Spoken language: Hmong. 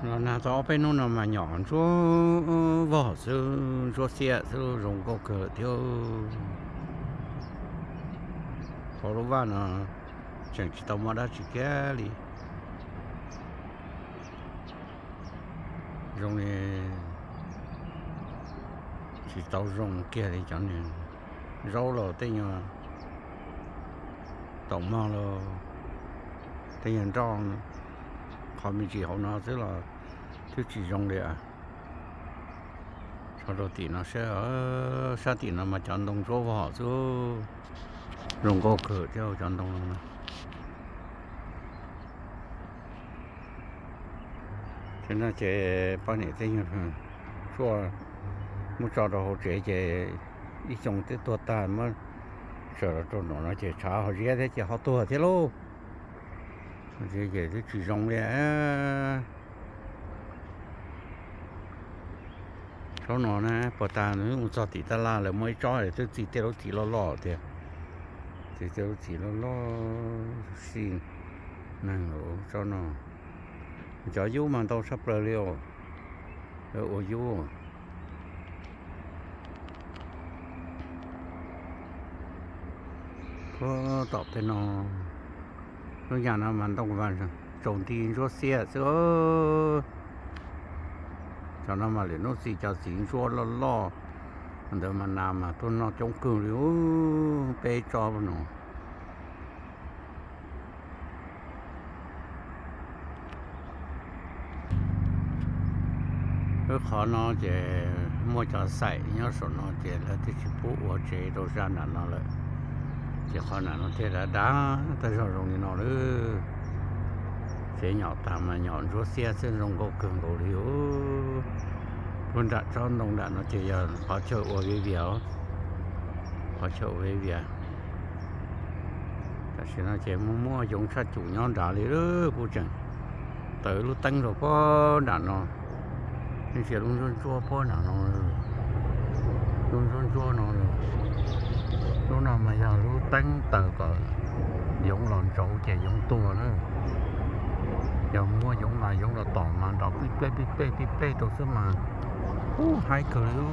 Los nag tau ob peb hnub no mas nyom ntsuab vog xwb, ntsuab xiab xwb, zoo nkauj kawg thiab. Hauv lub vaj no tseem tsis tau muaj dab tsi kiag li. Zoo li tsis tau zoo kiag li cov niag zaub los tej nyuag taum mog los tej nyuag nroj, qhov me ntsis hauv no xwb los twb tsis zoo li. Tso rau tim no sab, sab tim no mas cov ntoo ntsuab vog xwb, zoo nkauj kawg thiab cov ntoo no. Ces no ces poj niam tej nyuag tshuaj muab tso rau hauv tsev ces ib xyoo twb tuag tag, muab tso rau nram no ces tshav ho ziab thiab ces ho tuag thiab lauj. Ces twb tsis zoo li. Tsob no na, puag ta nws mus txog tim tab laj lawv muaj ib tsob twb txi tej lub txiv loj loj tiag. Txi tej lub txiv loj loj sij neeg lawm tsob no. Cov yub mas ntau tshaj plaws li os. Lawv ua yub puag tom tej no. Lub nyam no mas ntoo vas tsaus nti ntsuab xiab xwb. Cov no mas lwm hnub txi cov txiv ntsuab loj loj ntawd mas nas mas tuaj noj coob kawg li, peb tsob no. Lub qhov no ces muaj cov xaim nyob saum no ces lawv twb tsis pub ua tsev rau zaj nram no lawm, ces qhov nram no thiaj dav dav tag zog zoo li no lawm. Tsev nyom tas mas nyom ntsuab xiab xwb, zoo nkauj kawg nkaus li. Lub nram tsob ntoo nram no ces yog qhov chaw ua viv vias, qhov chaw ua viv vias. Tam sim no ces muaj muaj yoov tshaj cum nyob nrad li, kuv tseem taws lub teeb rau puag nram no, yeej ntsia lub ntsuab ntsuab puag nram no, lub ntsuab ntsuab no. Lub no mas yog lub teeb taws kom yoov los ntsauv ces yoov tuag na. Yog muaj yoov mas yoov los tom mas nrov pij plej pij plej pij plej rau xwb mas, ub, haib kawg li.